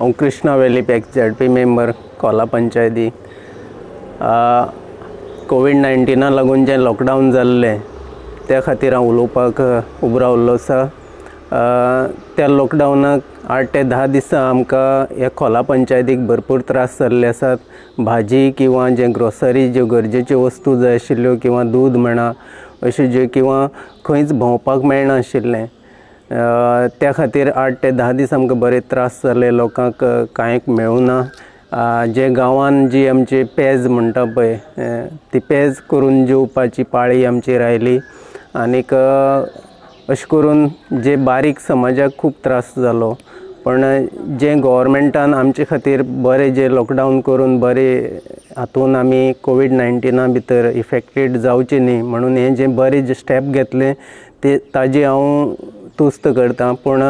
हांव Krishna Velip, ex ZP member, Cola पंचायती. Covid 19 लागून जें लॉकडावन जाल्लें त्या खातीर हांव उलोवपाक उबो रावल्लो आसा. त्या लॉकडावनाक 8 ते 10 दिसां आमकां ह्या खोला पंचायतीक भरपूर त्रास जाल्ले आसात. भाजी किंवा जें ग्रोसरी ज्यो गरजेच्यो वस्तू जाय आशिल्ल्यो किंवा दूद म्हणा अश्यो ज्यो किंवा खंयच भोंवपाक मेळनाशिल्लें, त्या खातीर 8 ते 10 दीस आमकां बरे त्रास जाले. लोकांक कांय मेळूना. जे गांवान जी आमची पेज म्हणटा पळय ती पेज करून जेवपाची पाळी आमचेर आयली आनीक अशें करून जे बारीक समाजाक खूब त्रास जालो. पण जें गव्हर्मेंटान आमचे खातीर बरें जें लॉकडावन करून बरें हातून आमी कोवीड 19 भितर इफेक्टेड जावचें न्ही म्हणून हें जें बरें जें स्टेप घेतलें ते ताजी हांव तुस्त करता. पूण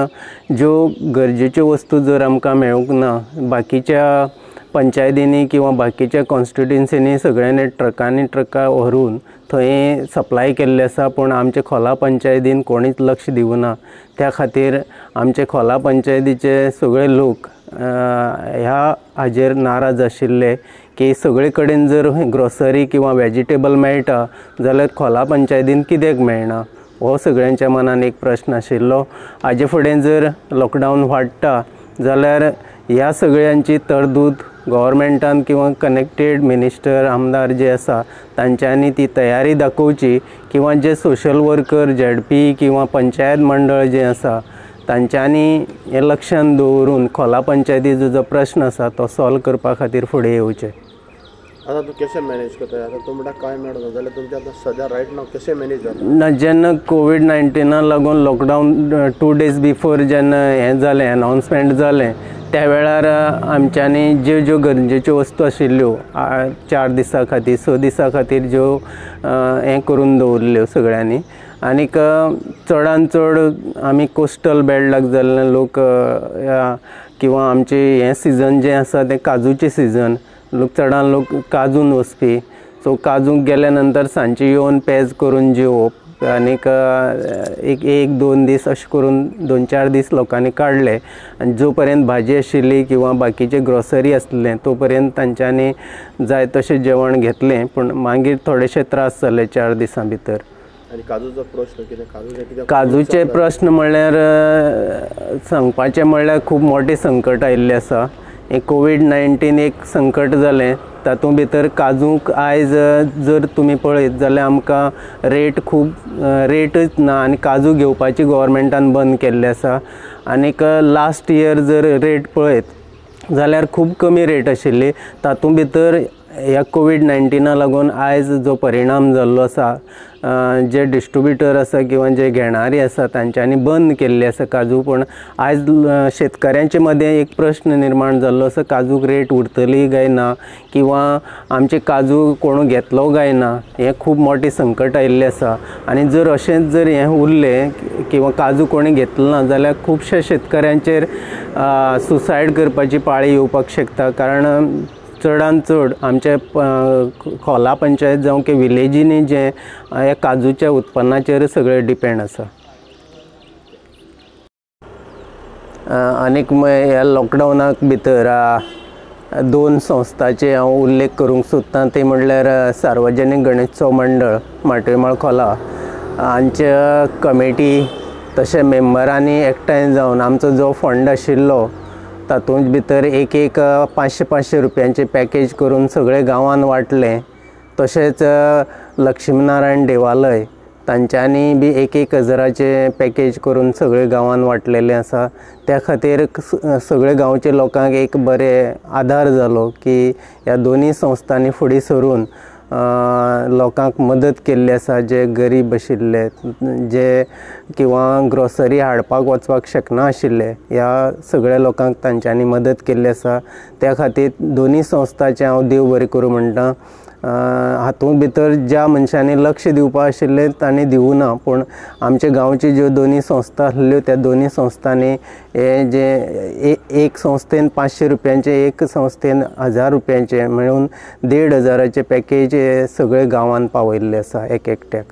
ज्यो गरजेच्यो वस्तू जर आमकां मेळूंक ना, बाकीच्या पंचायतींनी किंवा बाकीच्या कॉन्स्टिट्युन्सींनी सगळ्यांनी ट्रकांनी ट्रकां व्हरून थंय सप्लाय केल्ले आसा, पूण आमचे खोला पंचायतीन कोणीच लक्ष दिवना. त्या खातीर आमचे खोला पंचायतीचे सगळे लोक ह्या हाजेर नाराज आशिल्ले की सगळे कडेन जर ग्रोसरी किंवा वेजिटेबल मेळटा जाल्यार खोला पंचायतीन कित्याक मेळना, हो सगळ्यांच्या मनान एक प्रश्न आशिल्लो. हाजे फुडें जर लॉकडावन वाडटा जाल्यार ह्या सगळ्यांची तरतूद गव्हर्मेंटान किंवा कनेक्टेड मिनिस्टर आमदार जे आसा तांच्यांनी ती तयारी दाखोवची किंवा जे सोशल वर्कर झेडपी किंवा पंचायत मंडळ जे आसा तांच्यांनी हें लक्षान दवरून खोला पंचायतीचो जो प्रश्न आसा तो सॉल्व करपा खातीर फुडें येवचें. आतां तूं कशें मॅनेज करता? आतां तूं म्हणटा कांय मेळना जाल्यार तुमचें आतां सद्या रायट नाव कशें मॅनेज जाता? ना, जेन्ना कोवीड 19 लागून लॉकडावन 2 डेज बिफोर जेन्ना हें जालें, अनावन्समेंट जालें, त्या वेळार आमच्यांनी ज्यो ज्यो गरजेच्यो वस्तू आशिल्ल्यो 4 दिसां खातीर 6 दिसां खातीर ज्यो हें करून दवरल्यो सगळ्यांनी. आनीक चडान चड आमी कोस्टल बेल्टाक जाल्ले लोक किंवा आमचें हें सिजन जें आसा तें काजूचें सिजन, लोक चडान लोक काजून वचपी. सो काजूंक गेल्या नंतर सांजचे येवन पेज करून जेवप आनीक एक 2 दीस अशें करून 2-4 दीस लोकांनी काडले. आनी जो पर्यंत भाजी आशिल्ली किंवा बाकीचे ग्रोसरी आसलें तो पर्यंत तांच्यांनी जाय तशें जेवण घेतलें, पूण मागीर थोडेशे त्रास जाले 4 दिसां भितर. आनी काजूचो प्रश्न कितें? काजूचे प्रश्न म्हणल्यार सांगपाचें म्हणल्यार खूब मोठें संकट आयिल्लें आसा. हें कोवीड 19 एक संकट जालें, तातूंत भितर काजूंक आयज जर तुमी पळयत जाल्यार आमकां रेट खूब रेटच ना आनी काजू घेवपाची गव्हर्मेंटान बंद केल्लें आसा. आनीक लास्ट इयर जर रेट पळयत जाल्यार खूब कमी रेट आशिल्ली. तातूंत भितर ह्या कोवीड 19 लागून आयज जो परिणाम जाल्लो आसा, जे डिस्ट्रिब्युटर आसा किंवा जे घेणारी आसा तांच्यांनी बंद केल्ले आसा काजू. पूण आयज शेतकऱ्यांचे मदें एक प्रश्न निर्माण जाल्लो आसा, काजूक रेट उरतली काय ना किंवा आमचे काजू कोण घेतलो काय ना, हें खूब मोठें संकट आयिल्लें आसा. आनी जर अशेंच जर हें उरलें किंवा काजू कोणी घेतलो ना जाल्यार खुबश्या शेतकऱ्यांचेर सुसायड करपाची पाळी येवपाक शकता. कारण चडान चड आमच्या खोला पंचायत जावं की विलेजींनी जें ह्या काजूच्या उत्पन्नाचेर सगळें डिपेंड आसा. आनीक ह्या लॉकडावनाक भितर 2 संस्थांचे हांव उल्लेख करूंक सोदतां, ते म्हणल्यार सार्वजनीक गणेशोत्सव मंडळ माटवेमाळ खोला हांच्या कमिटी तशें मेंबरांनी एकठांय जावन आमचो जो फंड आशिल्लो तातूंत भितर एक एक 500-500 रुपयांचे पॅकेज करून सगळे गांवान वांटलें. तशेंच लक्ष्मीनारायण देवालय तांच्यांनी बी 1-1 हजाराचें पॅकेज करून सगळे गांवान वांटलेलें आसा. त्या खातीर सगळे गांवचे लोकांक एक बरें आदार जालो की ह्या दोनूय संस्थांनी फुडें सरून लोकांक मदत केल्ली आसा, जे गरीब आशिल्ले जे किंवा ग्रोसरी हाडपाक वचपाक शकना आशिल्ले ह्या सगळ्या लोकांक तांच्यांनी मदत केल्ली आसा. त्या खातीर दोनूय संस्थांचें हांव देव बरें करूं म्हणटा. हातूंत भितर ज्या मनशांनी लक्ष दिवपा आशिल्लें तांणी दिवूं ना, पूण आमचे गांवच्यो ज्यो दोनूय संस्था आसल्यो त्या दोनूय संस्थांनी हे जे एक संस्थेन 500 रुपयांचे, एक संस्थेन 1000 रुपयांचे मेळून 1500 पॅकेज हे सगळे गांवांत पावयल्ले आसा एक एकट्याक.